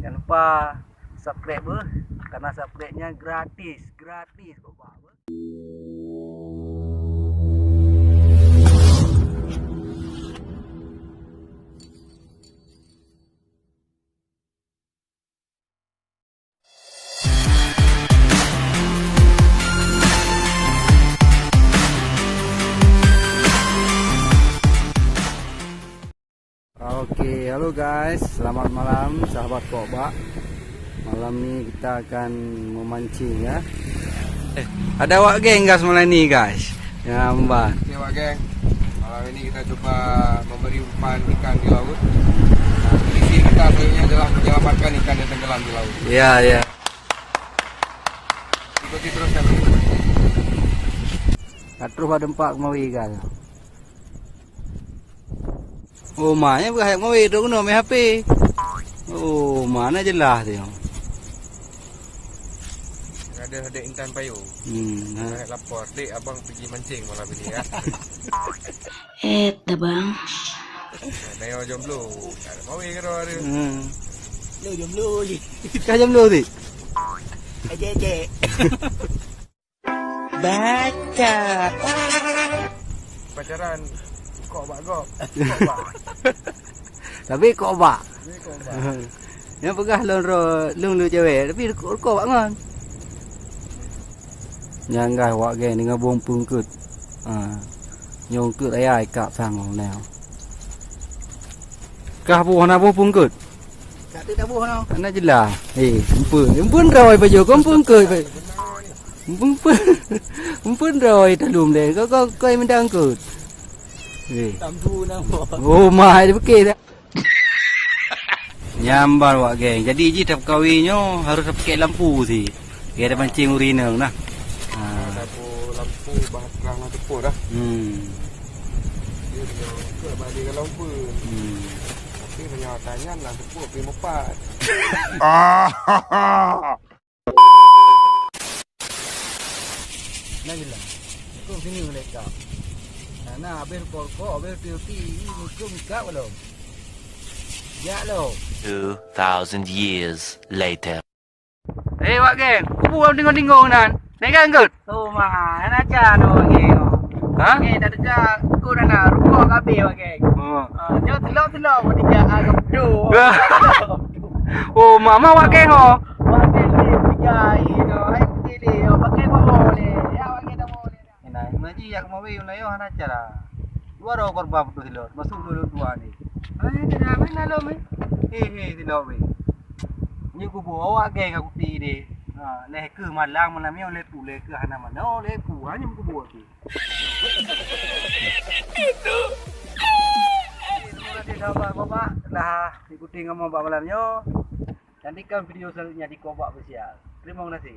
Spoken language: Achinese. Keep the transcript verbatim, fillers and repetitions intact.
Jangan lupa subscribe beuh, karena subscribe-nya gratis, gratis kok, Pak. Oke, halo guys, selamat malam sahabat Kokbak. Malam ni kita akan memancing ya. Eh, ada wak geng guys malam ni guys. Ya, Mbak. Oke, wak geng. Malam ini kita coba memberi umpan ikan di laut. Nah, misi kita selanjutnya adalah menyelamatkan ikan yang tenggelam di laut. Ya, ya. Ikuti terus kami. Ka troh bak teumpat keumawe ikan. Oh, ma nyan beuhayat keumawe, trok keunoe mé H P. Oh, ma na jeulaih tu. Ada Dek Intan Payu. Hmm, ha. Nak lapor, "Dek, abang pergi mancing malam ini ya." Eh, tabang. Nah, nyoe jomblo. Tak ada mawe ke roh dia. Hmm. Lo jomblo je. Kah jomblo, Dik? Ejek-ejek. Baca. Pacaran kok bak gop. Kok bak. Tapi kok bak. Tapi kok bak. Nyang peugah lôn ro-, lôn le cewek, tapi kok, kok bak ngon. Nyang gah wak geng dengan bông pungkut. Ha. Nyông kut raya ikak sang nèo. Kah boh na boh pungkut. Ka teuh taboh nyoe. Hana jeulaih. Eh, empeun. Empeun rhoi pajoh, kon empeun keut. Empeun, empeun, empeun rhoi talum deh. Kau, kau, kau yang mendang keut. Eh. Tambu nama. Oh, mah, dia pekeh dah. Nyan ban wak geng. Jadi jih tapeukawen nyoe harôh tapeukawen lampu sit. Gaya mancing ureueng inong nah. Ha. Ada lampu bah terang lam teupôt dah. Hmm. Dia punya ikut abang dia kalau pun. Hmm. Tapi meunyoe tanyan lam teupôt pi meupat. Nah, jeulaih. Ikut sini mereka. Nah, nah, habis rukok-rukok, habis roti-roti, ini ikut meukat belum? Jak lo. Two thousand years later. Eh, wak geng, kubu tinggung-tinggung nan. Naik kan, Gut? Oh, ma, hana aja no, wak geng. Ha? Geng, tak ada, kau dah nak rukok habis, wak geng. Oh. Ah, jauh telok-telok, kau tiga, ah, kau betul. Oh, ma, ma, wak geng, oh. Wak geng, ni, tiga, eh, no, hai, pilih, oh, pakai buat boleh. Ya, wak geng, tak boleh. Nah, imaji yak keumawe meulayoe hana cara. Dua droe korban putôh silot, masuk dua dua ni. Hai, tidak main lalu, eh. Eh, eh, silot, eh. Ni kubu awak geng aku ti deh. Ha, leh ke malang malam ni oleh pu, leh ke hana mana, oleh pu, hanya kubu tu. Terima kasih sahabat Bapak telah ikuti ngomong bak malam nyoe. Nantikan video selanjutnya di Kobak Official. Terima kasih.